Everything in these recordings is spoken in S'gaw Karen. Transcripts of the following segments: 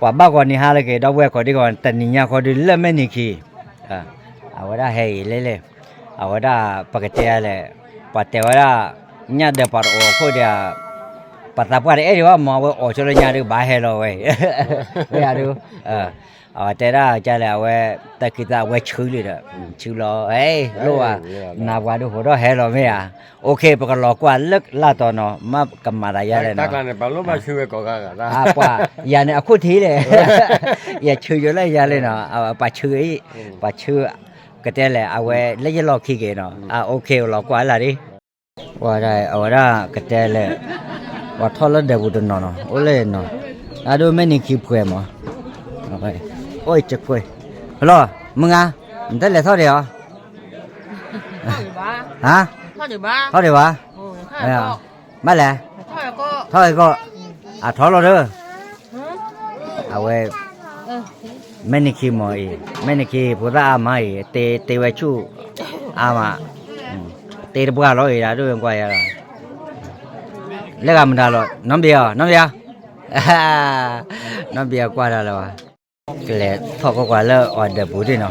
ပှၤဘၣ်ဂီၤနံၤဟါလၢက့ၤ ဒီပုၢ်ဝဲၢ်ကိးဒံကီး တနံၤညါဃီဒုးလၢမဲၢ်နံၤခံ, အဝဲဒၣ်ဟဲအံၤလဲၣ်လဲၣ်, အဝဲဒၣ်ပကတဲလဲၣ်, ပှၤတဲဝဲဒၣ် ညၣ်ဒၢးပှၤတအီၣ်အခိၣ်ဒီး ပှၤသးပှၢ်တအဲၣ်ဒံးဘၣ်မ့ၢ် အဝဲအီၣ်ဆိလၢညါဒုးဘၣ်ဟဲလီၤဝဲ, ဝဲယၤဒုး, အဝဲတဲဒၣ်ကလဲၣ် အဝဲ တၢ်ခံသၣ်အဝဲဆှုလံဒီး, ဆှုလီၤ, လိၣ်ဘၣ်, နၤပှၤဒုးဟိးထီၣ်ဟဲလီၤမ့ၢ်ဧါ, OK ပကလီၤကွၢ်လၢလၢ်တီၤနီၤ မ့ၢ်ကမၤသးယါလဲၣ်နီၤ, ပှၤ ယၤန့ၣ် အခိၣ်ထံးလဲၣ်, ယဆှုယိလၢယၤလဲၣ်နီၤ, ပှၤဆှု, ပှၤဆှု, ကတဲလဲၣ် အဝဲလၢယလီၢ်ခံက့ၤနီၤ, OK လီၤကွၢ်လၢ်ဒ်, အဝဲဒၣ်ကတဲလဲၣ်, ပှၤထီၣ်လၢဒၢးပူၤတနီၤနီၤ အိၣ်လၢနီၤ, အဒိမဲၢ်နံၤခံပှဲၤမး, အိၣ်ကွ့, ဟလီၤ, မုၢ်ဂၤ, နတလဲၤထီၣ်ဒံးဧါ, ဟါ, ထီၣ်ဒံးဘၣ်, ဘၣ်လဲၣ်, ထီၣ်ကီ, အထီၣ်လီၤဒီး, အဝဲ, မဲၢ်နံၤခံမးအံၤ, မဲၢ်နံၤခံဖိသၣ်အါမးအံၤ, တ့ဝဲဆူၣ်, အါမး, တ့တပှၢ်လီၤအံၤ ဒၣ်ဒိၣ်ကွၢ်ယၤလီၤ, လၢဂၤမတၤလီၤ နီၢ်ဘံအီၤ နီၢ်ဘံအီၤ, နီၢ်ဘံအီၤကွၢ်တၢ်လၢၤဘၣ်, ကလဲၤထီၣ်ကွၢ်ကွၢ်လၢအီၤဒၢးပူၤဒ်နီၤ,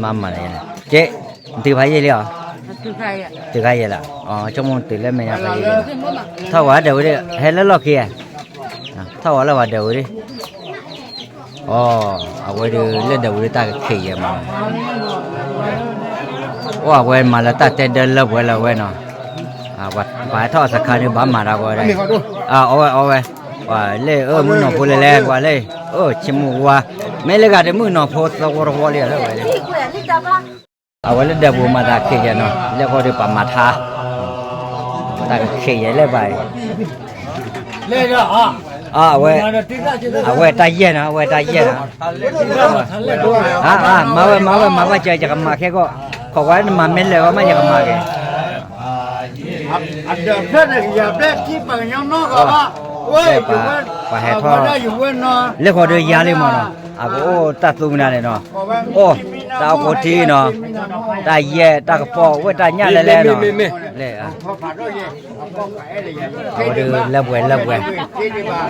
မၤမၤလၢယဲလဲၣ်, က့, နတုၤဖးယံာ်လံအီၤ, တုၤခါယဲလီၤ, ဆိကမိၣ်တုၤလၢမဲာ်ညါဖးယံာ်လံ, ထီၣ်ကွၢ်ဒၢးပူၤဒ် ဟဲလၢလီၢ်ခံဧါ, ထီၣ်ကွၢ်လၢပှၤဒၢးပူၤဒ် အဝဲဒုးလၢဒၢးပူၤဒ်တၢ်ကခံးယဲမး, အိၣ်အဝဲမၤလၢတၢ်တဲဒၢလၢပှဲၤလၢဝဲနီၤ, ပှၤထီၣ်အစခါန့ၣ် ဘၣ်မၤတၢ်ဝဲဒၣ်, အဝဲအဝဲ, ပှၤလၢအမုၣ်နီၢ်ဖိလဲၤလဲၤ ပှၤလၢ, အိၣ်ဆ့မုၢ်ဝါ, မ့ၢ်လၢဂၤတမုၣ်နီၢ်ဖိသဝီတဝီလံလၢဝဲ အဝဲလၢဒၢးပူၤမၤသးခံးယဲနီၤ လၢဃီဒီးပှၤမၤထါ, တၢ်ကခံးယဲလၢပှၤအံၤ, အဝဲ, အဝဲတၢ်ယဲၢ်နီၤ အဝဲတၢ်ယဲၢ်နီၤ, မၤဝဲမၤဝဲမၤဝဲ ယကမၤခဲကီၢ်, ခိးကွၢ်နမၤမ့ၢ်လၢာ်ဝဲမးယကမၤက့ၤ ပှၤဟဲထီၣ်, လၢဃီဒီးယၤလံမးနီၤ, အကအိၣ်တၢ်သူမနုၤလဲၣ်နီၤ, အိၣ်တၢ်အိၣ်ကိးထံနီၤ, တၢ်ယဲၢ်တၢ်ကပီၤဝဲတၢ်ညၣ်လဲၣ်လဲၣ်နီၤ, လၢ, အဝဲဒုးလၢပှဲၤလၢပှဲၤ,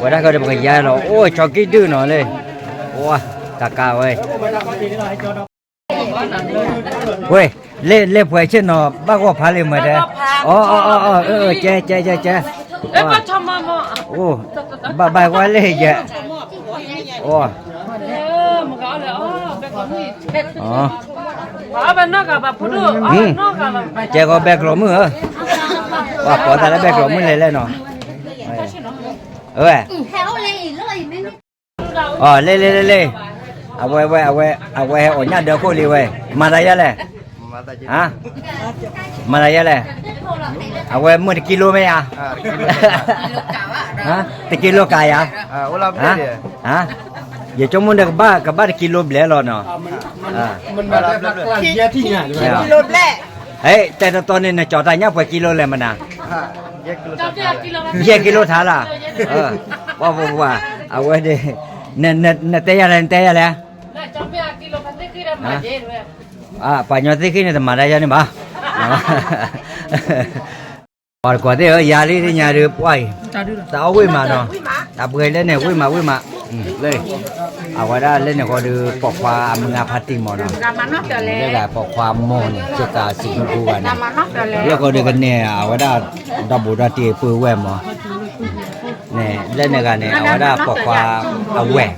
ဝဲဒၣ်ကဒီးပကယၤလီၤ အိၣ်ဆီကံၢ်ဒုၣ်နီၤလၢ, ဝဲ, တၢ်ကါဝဲ ဝဲ, လၢပှဲၤဆ့ၣ်နီၤ ဘၣ်ဂီၢ်ဖးလံမ့ၢ်တဲ, အ, ကဲကဲကဲကဲ, အိၣ်, ဘၣ်ဘၣ်ဝဲလၢယဲ, အိၣ်, ကဲကီးဘဲကျိးမုၢ်ဧၢ, ပှၤကိးသးလၢဘဲကျိးမုၢ်လဲၣ်လဲၣ်နီၤ, ဝဲ အလဲၤလဲၤလဲၤလဲၤ, အဝဲဝဲအဝဲ, အဝဲဟဲအီၣ်ညၣ်ဒၢးခိၣ်လံဝဲ, မၤသးယါလဲၣ်, မၤသးယါလဲၣ်, အဝဲမုၢ်တကံလိမ့ၢ်ဧါ, တကံလိကးယါ, ယဆိကမိၣ်ဒီးကဘၣ်, ကဘၣ်တကံလိဘျဲၣ်လီၤနီၤ, တဲတတီၤန့ၣ် နကၠီၤတၢ်ညၣ်ပှဲၤကံလိလဲၣ်မနၤ, ယဲၢ်ကံလိထါလၢ်, ပှၤပှၤပှၤ, အဝဲ, နတဲယၤလဲၣ် နတဲယၤလဲၣ်, ပှၤကညီသ့ၣ်ဃံန့ၣ် တမၤတၢ်ယါန့ၣ်ဘၣ်, ပှၤတကိးသ့ၣ်ဧၢ ယၤလံတညါဒုးပှၢ်အံၤ, တၢ်အီၣ်ဝ့ၢ်မးနီၤ, တၢ်ပှဲၤလၢန့ၣ်ဝ့ၢ်မးဝ့ၢ်မး, လၢ, အဝဲဒၣ်လၢန့ၣ်ဃီဒုး ပိာ်ခွါအမုၢ်ဂၤဖါတံၢ်မးနီၤ, လၢဂၤပိာ်ခွါမိၢ်န့ၣ် က့တၢ်စံးဖိဖိဂၤန့ၣ်, လၢဃီဒုးကန့ၢ်အဝဲဒၣ် ဒီဘူးဒီတံၢ်ပုၢ်ဝဲၢ်မး, န့ၣ် လၢန့ၣ်ဂၤန့ၣ် အဝဲဒၣ်ပိာ်ခွါအဝဲၢ်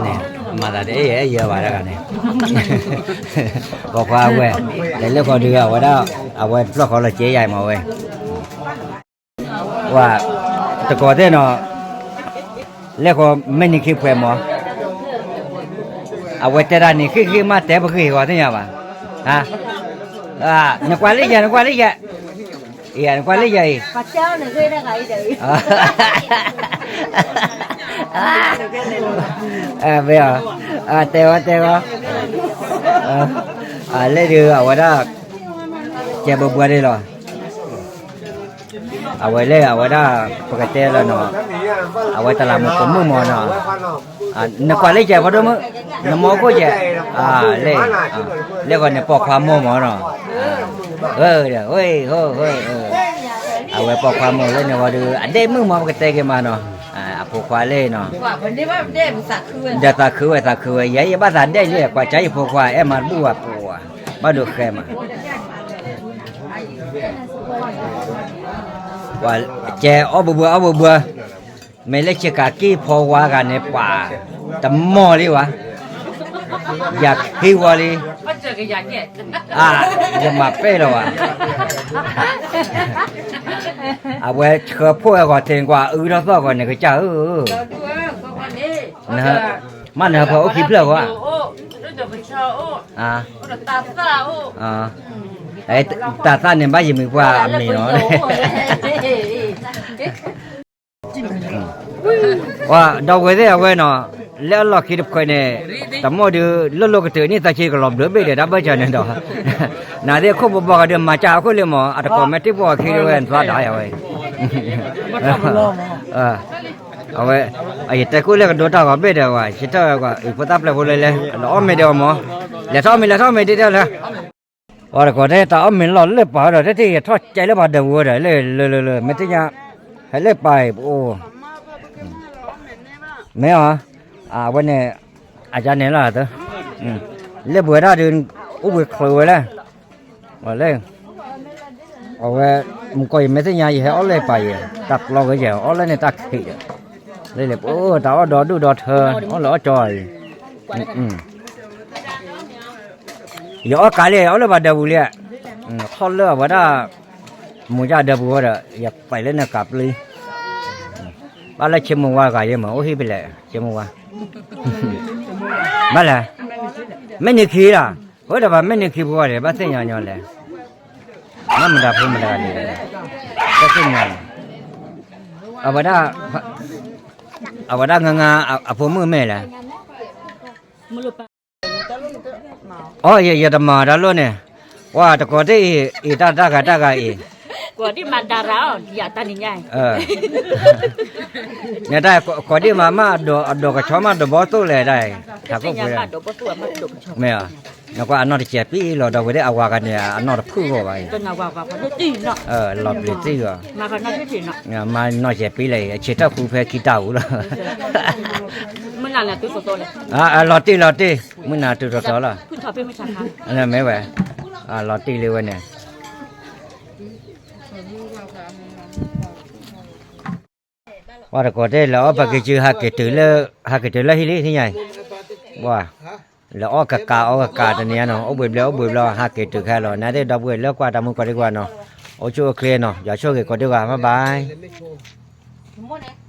န့ၣ်, မၤသးတအဲၣ်ယဲဘၣ်တဂၤန့ၣ်, ပိာ်ခွါအဝဲၢ်, လဲၤလၢဃီဒုး အဝဲဒၣ်, အဝဲတဖျၢၣ်ဃီလီၤက့ယၤအံၤမးဝဲ, ဝဲ, တကိးသ့ၣ်နီၤ, လၢဃီမဲာ်နံၤခံဖှဲးမး, အဝဲတဲတၢ်နံၤဃ့ၢ်ဃ့ၢ်မး တဲပဂ့ၢ်ဂီၤသ့ၣ်ညါဘၣ်, နကွၢ်လၢယၤ နကွၢ်လၢယၤ, နကွၢ်လၢယၤအံၤ, မ့ၢ်, တဲဝဲတဲဝဲ, လၢဒုးအဝဲဒၣ်, ကဲဘၣ်ဘှါဒ်လီၤ. အဝဲလၢအဝဲဒၣ်, ပကတဲလၢနီၤ, အဝဲတလးမူးပိာ်မုၣ်မးနီၤ, နကွၢ်လၢယဲၢ်ဖီဒိၣ်မုၣ်, နမီၤခိၣ်ယဲၢ်, လၢ, လၢဂီၤန့ၣ်ပိာ်ခွါမိၢ်မးနီၤ, အဝဲပိာ်ခွါမိၢ်လၢန့ၣ်ဂီၤဒီး အဒ့ၣ်မုၣ်မးပကတဲက့ၤမးနီၤ, အ ဖိခွါလဲၣ်နီၤ, ဒီးသးခုဝဲသးခုဝဲ ယဲယဘၣ်သးဒဲးလံ ကွၢ်ကါယဖိခွါ အဲၣ်မၤတဘူၣ်ဝဲပှၤ, ဘၣ်ဒိဃဲမး, ကဲအီၣ်ဘှဲဘှဲအီၣ်ဘှဲဘှဲ, မ့ၢ်လၢဆ့ကၤက့ၢ်ဖီဝါဂၤန့ၣ် ပှၤတမီၢ်လံဝဲ, ယၤဟ့ဝီလံ, ယမၤပဲၢ်လီၤဝဲ, အဝဲဆှၢဖှိၣ်ဝဲဂီၤ သ့ၣ်ကွၢ်အုထီၣ်သီၣ်ဂီၤန့ၣ် ကစၢ်ဧၢ, မ့ၢ်နဟၢဖၢအိၣ်ခံဖျၢၣ်ဝဲ, တၢ်သၣ်န့ၣ် ဘၣ်ယမံၤပှၢ်အမံၤနီၤ ဒီပုၢ်ဝဲၢ်သ့ၣ်အဝဲနီၤ, လၢအလီၢ်ခံတဖၣ်န့ၣ်, တမိၣ်ဒုး လိၣ်လိၣ်ကတၢၢ်န့ၣ် သးဆံးကလီၤဘျၢဘ့ၣ်ဒီး တၢ်ဘၢၣ်စၢၤန့ၣ်ဒီး, နသ့ၣ်ခိၣ်ဘီဘီဂၤဒုး မၤစၢ်အခိၣ်လၢမး အတကိးမဲာ်တ့ၢ်ပှၤခံဒုးဝဲ နသးဒၣ်ယၤဝဲ, အဝဲ, ယတဲခိၣ်လၢကဒိတၢ်ဂီၤဘ့ၣ်ဒီးဝဲ ဆၢထၢၣ်ဝဲကွၢ် အံၤဖိသၣ်ပျဲၢ်ဖိလၢလဲၣ် လီၤအီၣ်မ့ၤဒီးအီၤမး, လဲၤထီၣ်မ့ၤ လဲၤထီၣ်မ့ၤဒ်တဲလၢ ပှၤတကိးတဲ တၢ်အီၣ်မ့ၤလီၤလၢပာ်ဝဲဒီး တထံၣ်ယထီၣ်ကဲလၢပှၤဒၢးပူၤဝဲဒီး လၢလၢလၢလၢ မ့ၢ်သ့ၣ်ညါ, ဟဲလၢပာ်အံၤပအိၣ်, မ့ၢ်အီၤ, အဝဲန့ၣ်, အယါန့ၣ်လီၤ, လၢပှဲၤဒၣ်ဒုး, အိၣ်ဘှံးချၢဝဲလဲၣ်, လၢ အဝဲ, မုၢ်ကီၢ်ယမ့ၢ်သ့ၣ်ညါ ယဟဲအီၣ်လၢပာ်ယဲ, တၢ်ပျီဝဲယဲ အီၣ်လၢန့ၣ်တၢ်ခံးဒီး, လၢလဲၣ်ပအိၣ်တၢ်အီၣ်ဒီဒူၣ်ဒီထၢ, အီၣ်လၢအီၣ်ကၠီအံၤ, ယအီၣ်ကးလံ ယအီၣ်လၢပှၤဒၢးပူၤလံ, ထီၣ်လၢအဝဲဒၣ်, မူၤယၢ်ဒၢးပူၤဝဲဒီး ယပာ်လၢန့ၣ်ကးပျံၤ, ဘၣ်လၢဆ့မိၢ်ဝါဂၤယဲမး အိၣ်ဟံၣ်ဖဲလဲၣ် ဆ့မိၢ်ဝါ, ဘၣ်လဲၣ်, မ့ၢ်နံၤခံလီၤ, အဝဲဒၣ်ဘၣ်မ့ၢ်နံၤခံဖိဝဲဒီး ဘၣ်သ့ၣ်ညါညီလဲၣ်, မ့ၢ်မတၤဖိမတၤဂၤလဲၣ်, ဘၣ်သ့ၣ်ညါန့ၣ်, အဝဲဒၣ်, အဝဲဒၣ်ငါငါ, အဖိမုၣ်မ့ၢ်လဲၣ် အိ ယတမၤတၢ်လိၣ်န့ၣ်, ဝဲတကိးတ့ၢ်အံၤ အံၤတၢ်တၢ်ဂၤတၢ်ဂၤအံၤ, ကိးဒံးမးဒၤရၤအီၤ ယတၢ်နံၤညါအံၤ, နတၢ်ကိးဒံးမးမး အဒိးကဆီမးဒိးဘီသိၣ်လဲၣ်ဒၣ်အံၤ, ထးခိၣ်ပှဲၤ, မ့ၢ်, နကွၢ်အနီၢ်တစဲးပံလီၤ ဒီးဝဲဒၣ်အဝၤဂၤန့ၣ် အနီၢ်တဖုၣ်ဂီၢ်ဘၣ်အံၤ, လီၤပျံၤတံၢ်ဂီၢ်, မၤနီၢ်စဲးပံလၢအံၤ အဆံးထၢၣ်ဃူဖဲခံတၢ်အူလီၤ, လီၤတံၢ်လီၤတံၢ် မုၢ်နၤတုၤတီၤတီၤလီၤ, မ့ၢ်ဝဲ, လီၤတံၢ်လံဝဲန့ၣ် ပှၤတကိးတဲလၢအီၣ်ပက့ၤစု ဟးက့ၤတုၤလၢဟံၣ်လံ ထံၣ်ညါအံၤ, ပှၤ, လၢအီၣ်ကကးအီၣ်ကကးတနံၤညါနီၤ အိၣ်ဘှံးဘျဲၣ်အိၣ်ဘှံးဘျဲၣ် ဟးက့ၤတုၤခဲလီၤ နသ့ၣ်ဒီပုၢ်ဝဲၢ်လၢကွၢ်တၢ်မူကိးဒံကွၢ်နီၤ, အိၣ်ဆူၣ်အိၣ်ချ့နီၤ ယွၤဆိၣ်ဂ့ၤကိးဒံကွၢ် bye bye.